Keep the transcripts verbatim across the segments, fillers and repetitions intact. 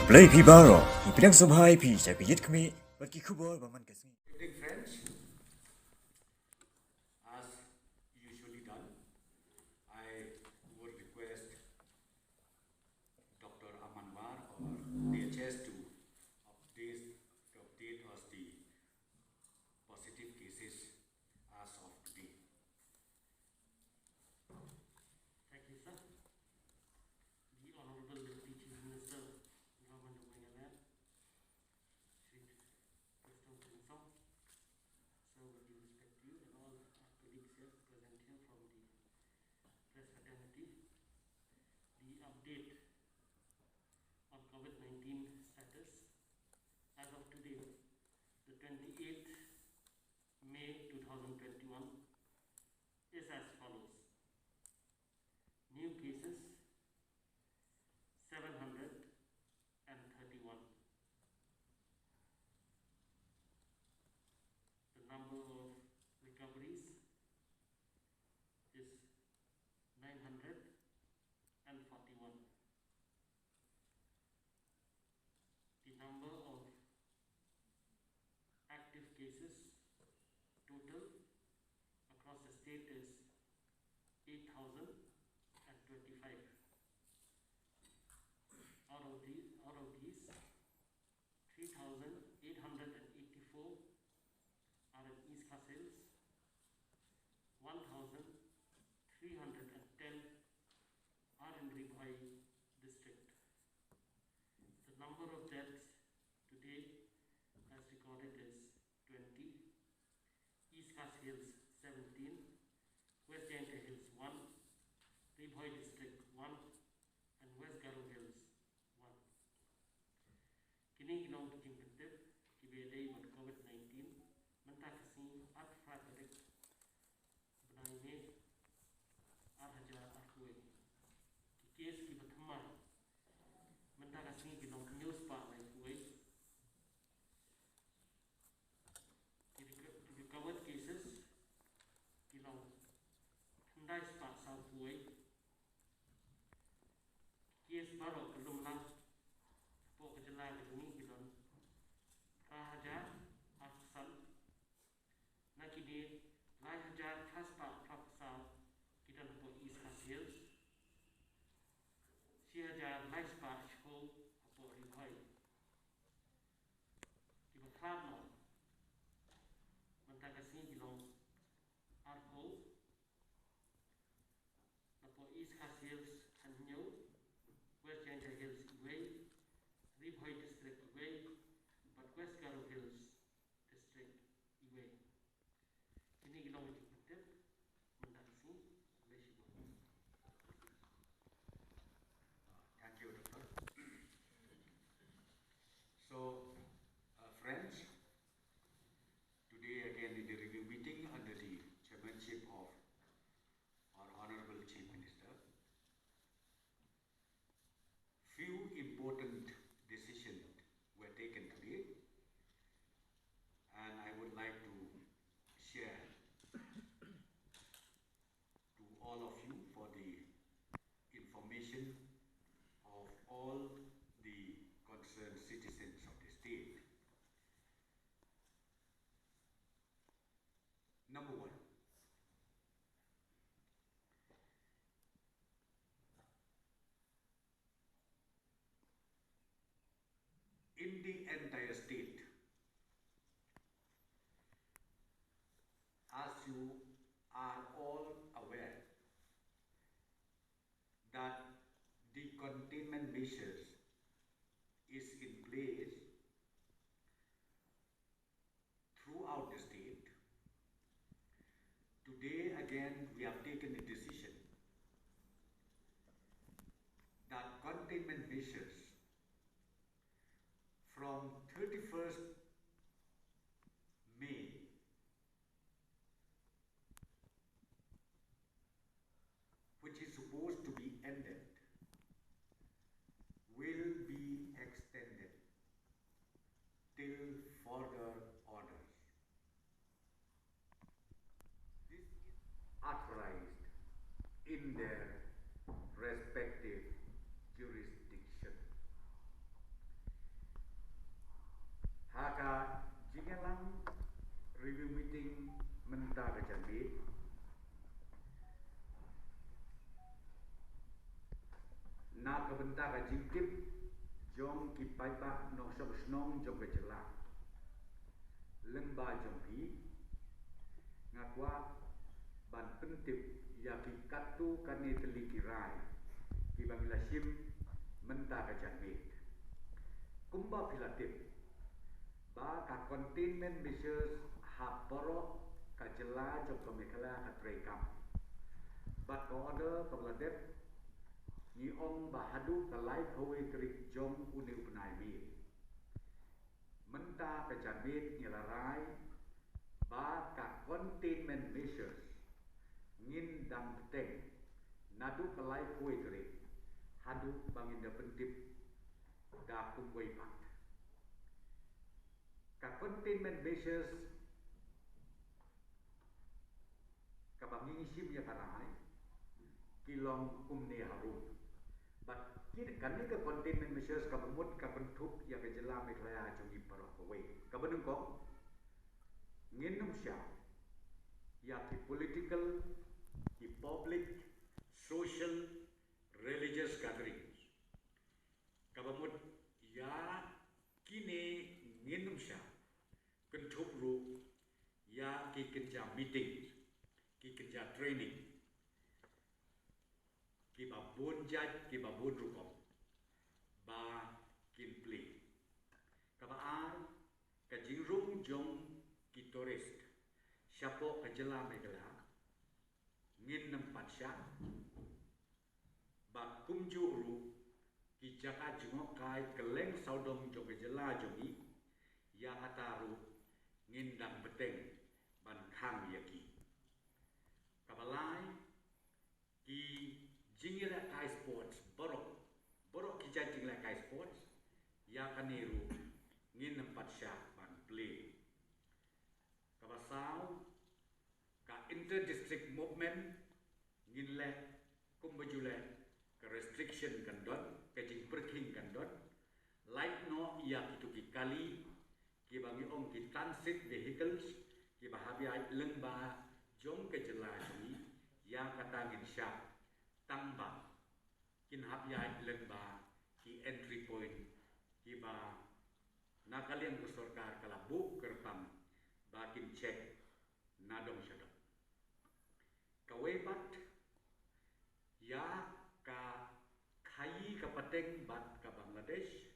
Khublei phi baroh, ngi pdiang sngewbha ïa phi sha ka Ïit Khmih bad ki khubor ba man ka sngi. Evening, friends. As usually done, I would request Doctor Aman War or D H S to update, to update us the positive cases as of today. Thank you, sir. The Honorable Deputy Chief Minister, Government of Meghalaya, Shri Prestone Tynsong, sir, with due respect to you and all our colleagues here present here from the press fraternity. The update on COVID nineteen status as of today, the twenty-eighth May two thousand twenty-one, is as follows. New cases, seven hundred and thirty-one. The number of recoveries is nine hundred and forty-one. The number of active cases total across the state is eight thousand and twenty-five. Out of the, out of these, three thousand eight hundred and eighty-four are in East Khasi Hills, one thousand three hundred and ten are in Ri Bhoi district. The number of deaths today as recorded is twenty, East Khasi Hills seventeen, West Jaintia Hills one, Ri Bhoi District one, and West Garo Hills one. Kine ki long ki jingpyntip kiba ïadei bad COVID nineteen mynta ka sngi, arphew phra tarik bnai May, ar hajar arphew wei. Ki case kiba thymmai mynta ka sngi ki long hynñiew spah laiphew wei. Ki reco-, ki recovered cases ki long khyndai spah sawphew wei. Case baroh ka lum lang hapoh ka jylla ka jong ngi ki long phra hajar arphew san. Na kine, lai hajar phra spah phraphew saw ki don hapoh East Khasi Hills, shi hajar lai spah shiphew hapoh Ri Bhoi. Kiba khlad noh mynta ka sngi ki long arphew, napoh East Khasi Hills khathynñiew, West Jaintia Hills iwei, Ri Bhoi District iwei, bad West Garo Hills District iwei. Kine ki long ki jingpyntip mynta ka sngi. Khublei shibun. Thank you, Doctor. So, uh, friends, today again in the review meeting under the chairmanship of our Honorable Chief Minister, few important decisions were taken today, and I would like to share to all of you for the information of all the concerned citizens of the state. Number one, in the entire state, as you are all aware, that the containment measures is in place throughout the state. Today again, we have taken a decision that containment measures from thirty-first May, which is supposed to be ended, will be extended till further orders. This is authorized in their respective jurisdiction. Bynta ka jingtip jong ki paidbah nongshong shnong jong ka jylla lyngba jong phi, nga kwah ban pyntip ïa ki katto katne tylli ki rai kiba ngi la shim mynta ka janmiet. Kumba phi la tip ba ka containment measures ha baroh ka jylla jong ka Meghalaya ka treikam, bad ka order kaba la dep ngi ong ba haduh ka laiphew wei tarik jong une u bnai May. Mynta ka janmiet ngi la rai ba ka containment measures ngin dang bteng naduh ka laiphew wei tarik haduh ba ngin da pyntip da kumwei pat. Ka containment measures kaba ngi shim ïa ka rai ki long kumne harum. Bad ki, kane ka containment measures kaba mut ka kynthup ïa ka jylla Meghalaya jong ngi baroh kawei. Kaba nyngkong, ngin ym shah ïa ki political, ki public, social, religious gatherings. Kaba mut ïa kine ngin ym shah, kynthup ruh ïa ki kynja meeting, ki kynja training, kiba bun jait, kiba bun rukom ba kin plie. Kaba ar, ka jingrung jong ki tourist shapoh ka jylla Meghalaya ngin ym pat shah, bad kumjuh ruh ki jaka jngohkai kylleng sawdong jong ka jylla jong ngi, ïa kata ruh ngin dang bteng ban khang ïa ki. Kaba lai, ki jingïalehkai sports baroh, baroh ki jait jingïalehkai sports, ïa kane ruh ngin ym pat shah ban plie. Kaba saw, ka inter-district movement ngin leh kumba ju leh, ka restriction kan don, ka jingpyrkhing kan don. Lait noh ïa kito ki kali kiba ngi ong ki transit vehicles kiba hap ïaid lyngba jong ka jylla jong ngi, ïa kata ngin shah, tang ba kin hap ïaid lyngba ki entry point kiba na ka liang ka sorkar ka la buh kyrpang ba kin check na dong sha dong. Kawei pat, ïa ka khaïi ka pateng bad ka Bangladesh,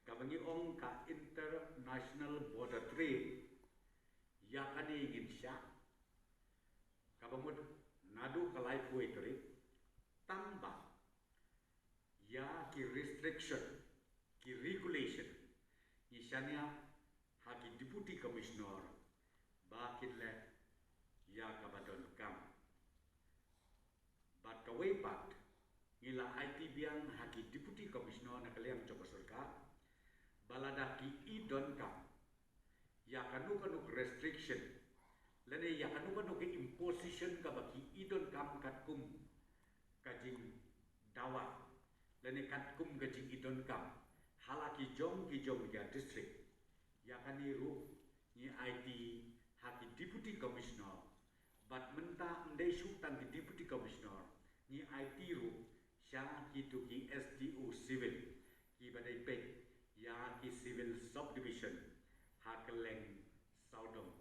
kaba ngi ong ka international border trade, ïa kane ngin shah, kaba mut naduh ka laiphew wei tarik, tang ba ïa ki restriction, ki regulation, ngi shaniah ha ki Deputy Commissioner ba kin leh ïa kaba donkam. Bad kawei pat, ngi la aiti biang ha ki Deputy Commissioner na ka liang jong ka sorkar ba lada ki i donkam ïa kano kano ka restriction lane ïa kano kano ka imposition kaba ki i donkam katkum ka jingdawa lane katkum ka jingi donkam ha la ki jong ki jong ka district, ïa kane ruh ngi aiti ha ki Deputy Commissioner. Bad mynta ym dei shuh tang ki Deputy Commissioner, ngi aiti ruh sha kito ki S D O civil kiba dei peit ïa ki civil subdivision ha kylleng sawdong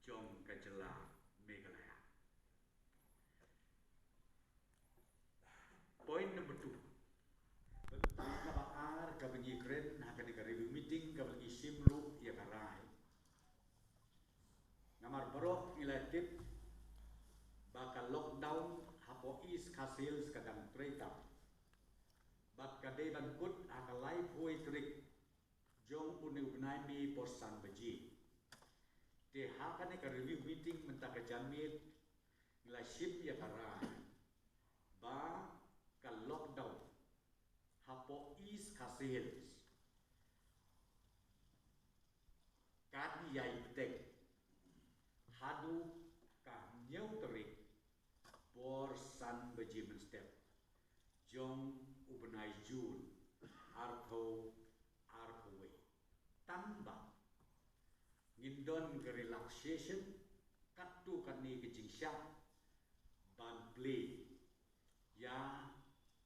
jong ka jylla Meghalaya. Point number two. Bynta kaba ar kaba ngi kren ha kane ka review meeting kaba ngi shim ruh ïa ka rai. Namar baroh ngi la tip ba ka lockdown hapoh East Khasi Hills ka dang trei tam. Bad ka dei ban kut ha ka laiphew wei tarik jong une u bnai May por san baje. Te ha kane ka review meeting mynta ka janmiet ngi la shim ïa ka rai ba ka lockdown hapoh East Khasi Hills kan ïai bteng haduh ka hynñiew tarik por san baje mynstep jong u bnai June arphew arphew wei. Tang ba ngin don ka relaxation katto katne ka jingshah ban plie ïa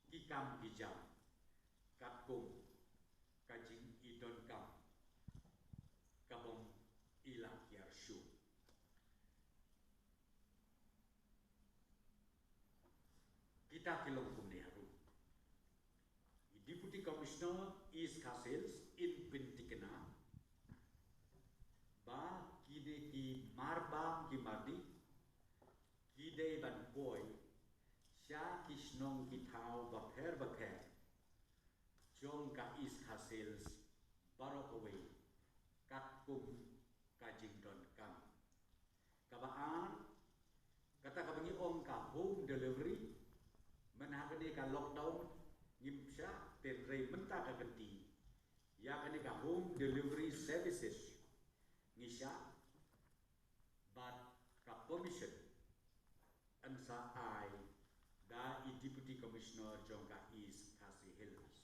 ki kam ki jam Kita ki long kumne harum. I Deputy Commissioner East Khasi Hills in pynthikna ba kine ki marbam ki mardih ki dei ban poi sha ki shnong ki thaw bapher bapher jong ka East Khasi Hills baroh kawei katkum ka jingdonkam. Kaba ar, kata kaba ngi ong ka home delivery, mynta ha kane ka lockdown ngim shah, hynrei mynta ka kynti ïa kane ka home delivery services ngi shah, bad ka permission yn sa ai da i Deputy Commissioner jong ka East Khasi Hills.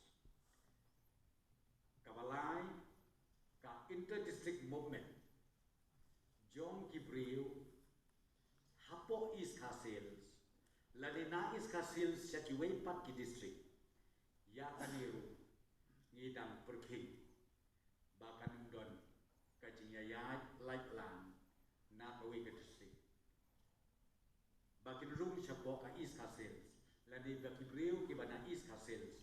Kaba lai, ka inter-district movement jong ki briew hapoh East Khasi Hills lane na East Khasi Hills sha kiwei pat ki district. Ïa kane ruh ngi dang pyrkhing ba kan ym don ka jingïaid lait lang na kawei ka district ba kin rung shapoh ka East Khasi Hills lane ba ki briew kiba na East Khasi Hills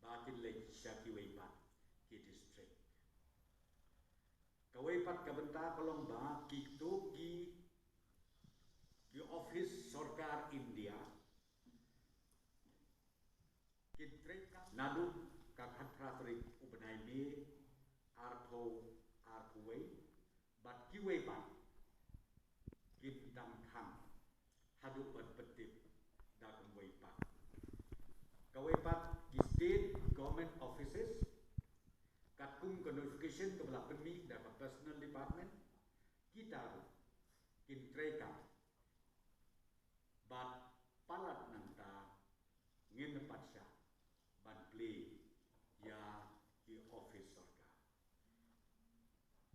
ba kin leit sha kiwei pat ki district. Kawei pat ka bynta ka long ba kito ki, ki office sorkar India kin treikam naduh ka khatphra tarik u bnai May arphew arphew wei, bad kiwei pat kin dang khang haduh ban pyntip da kumwei pat. Kawei pat ki state government offices katkum ka notification kaba la pynmih da ka personnel department, kita ruh kin treikam. Bad palat nangta ngin ym pat shah ban plie ïa ki office sorkar.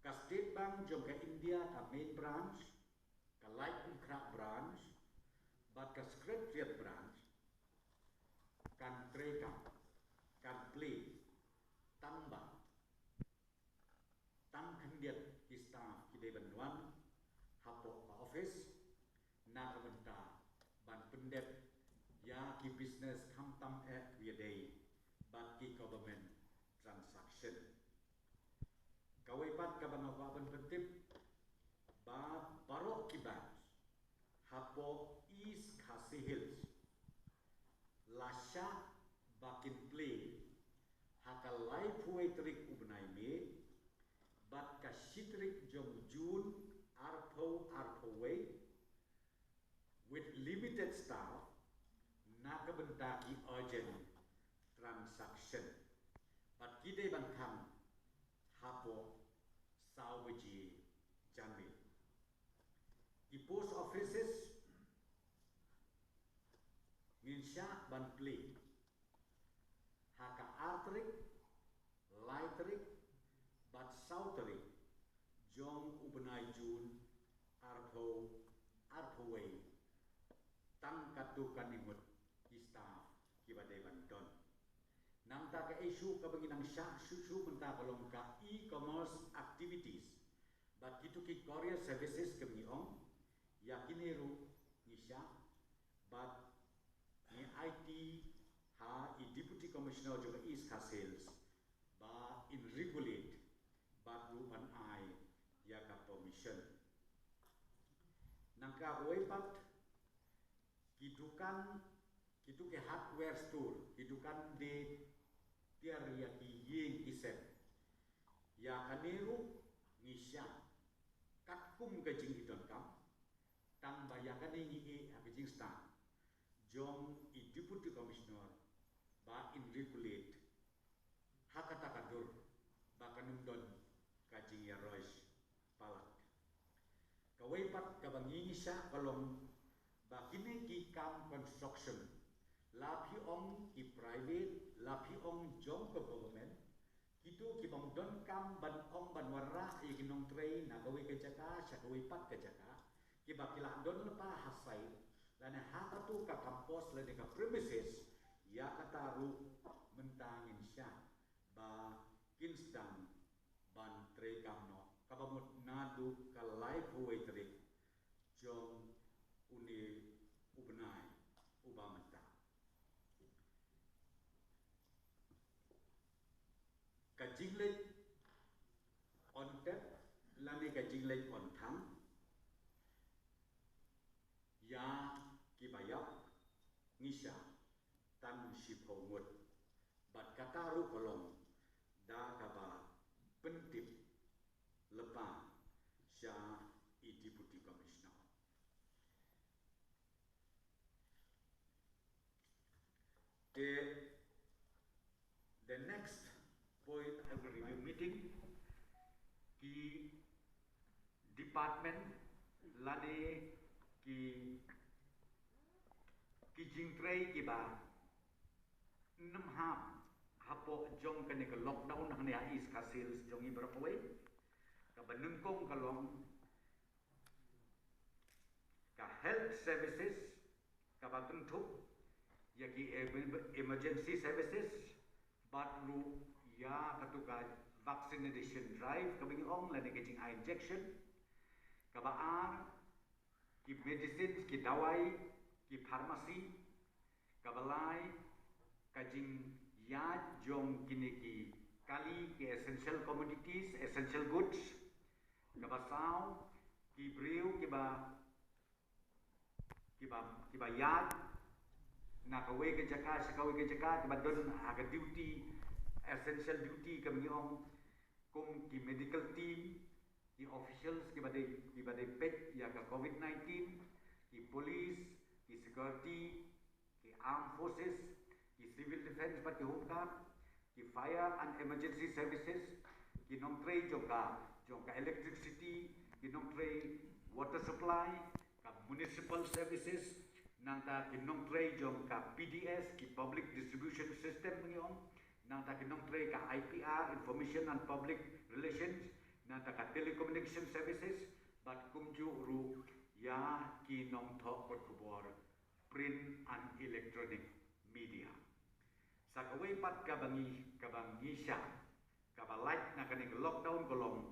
Ka State Bank jong ka India ka main branch, ka Laitumkhrah branch bad ka Secretariat branch kan treikam, kan plie tang ba tang khyndiat ki staff ki dei ban wan hapoh ka office na ka bynta ban pyndep ïa ki business khamtam eh ki ïadei bad ki government transaction. Kawei pat kaba nga kwah ban pyntip ba baroh ki branch hapoh East Khasi Hills la shah ba kin plie ha ka laiphew wei tarik u bnai May bad ka shi tarik jong June arphew arphew wei, with limited staff, na ka bynta ki urgent transaction. Bad ki dei ban khang hapoh saw baje janmiet. Ki post offices ngin shah ban plie ha ka ar tarik, lai tarik bad saw tarik jong u bnai June arphew arphew wei, tang katto katne ngut ki staff kiba dei ban don. Nangta ka issue kaba ngi nang shah shuh shuh mynta ka long ka e-commerce activities bad kito ki courier services kaba ngi ong, ïa kine ruh ngi shah bad ngi aiti ha i Deputy Commissioner jong ka East Khasi Hills ba in regulate bad ruh ban ai ïa ka permission. Nangta kawei pat ki dukan, kito ki hardware store, ki dukan de tiar ïa ki ïing ki sem. Ïa kane ruh ngi shah katkum ka jingïadon kam, tang ba ïa kane ngi ïeh ha ka jingstad jong i Deputy Commissioner ba in regulate ha kata ka dur ba kan ym don ka jingïaroish palat. Kawei pat kaba ngi ngi shah ka long ba kine ki kam construction, la phi ong ki private, la phi ong jong ka government, kito ki bym don kam ban ong ban wanrah ïa ki nongtrei na kawei ka jaka sha kawei pat ka jaka, kiba ki la don lypa ha site lane ha kato ka campus lane ka premises, ïa kata ruh mynta ngin shah ba kin sdang ban treikam noh, kaba mut naduh ka laiphew wei tarik jong une u bnai uba mynta. Ka jingleh on tep lane ka jingleh on thang ïa kiba ïap ngi sha tang shiphew ngut. Bad kata ruh ka long da kaba pyntip lypa sha i Deputy Commissioner. Te the next point of review meeting, ki department lane ki ki jingtrei kiba nym hap hapoh jong kane ka lockdown hangne ha East Khasi Hills jong ngi baroh kawei. Kaba nyngkong ka long ka health services, kaba kynthup ïa ki em-, emergency services, bad ruh ïa katu ka vaccination drive kaba ngi ong lane ka jingai injection. Kaba ar, ki medicines, ki dawai, ki pharmacy. Kaba lai, ka jingïaid jong kine ki kali, ki essential commodities, essential goods. Kaba saw, ki briew kiba kiba kiba ïaid na kawei ka jaka sha kawei ka jaka, kiba don ha ka duty, essential duty kaba ngi ong, kum ki medical team, ki officials kiba dei kiba dei peit ïa ka COVID nineteen, ki police, ki security, ki armed forces, ki civil defence bad ki home guard, ki fire and emergency services, ki nongtrei jong ka jong ka electricity, ki nongtrei water supply, ka municipal services, nangta ki nongtrei jong ka P D S, ki public distribution system ngi ong, nangta ki nongtrei ka I P R, information and public relations, nangta ka telecommunication services, bad kumjuh ruh ïa ki nongthoh kot khubor, print and electronic media. Sa kawei pat kaba ngi kaba ngi sha kaba lait na kane ka lockdown ka long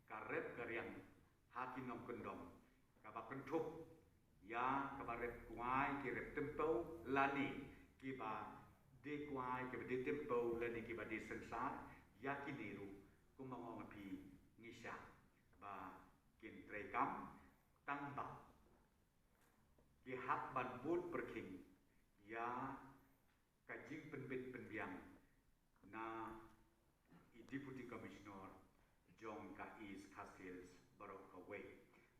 ka rep ka riang ha ki nongkyndong, kaba kynthup ïa kaba rep kwai, ki rep tympew lane kiba dei kwai, kiba dei tympew lane kiba dei synsar. Ïa kine ruh kumba nga ong ha phi, ngi sha ba kin trei kam tang ba ki hap ban bud pyrkhing ïa ka jingpynbit pynbiang na i Deputy Commissioner jong ka East Khasi Hills baroh kawei.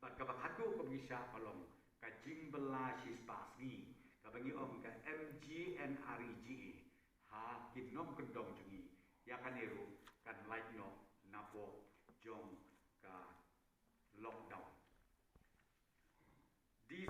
Bad kaba khatduh kaba ngi sha ka long ka jingbylla shispah sngi kaba ngi ong ka M G N R E G A ha ki nongkyndong jong ngi. Ïa kane ruh kan lait noh napoh jong ka lockdown. Di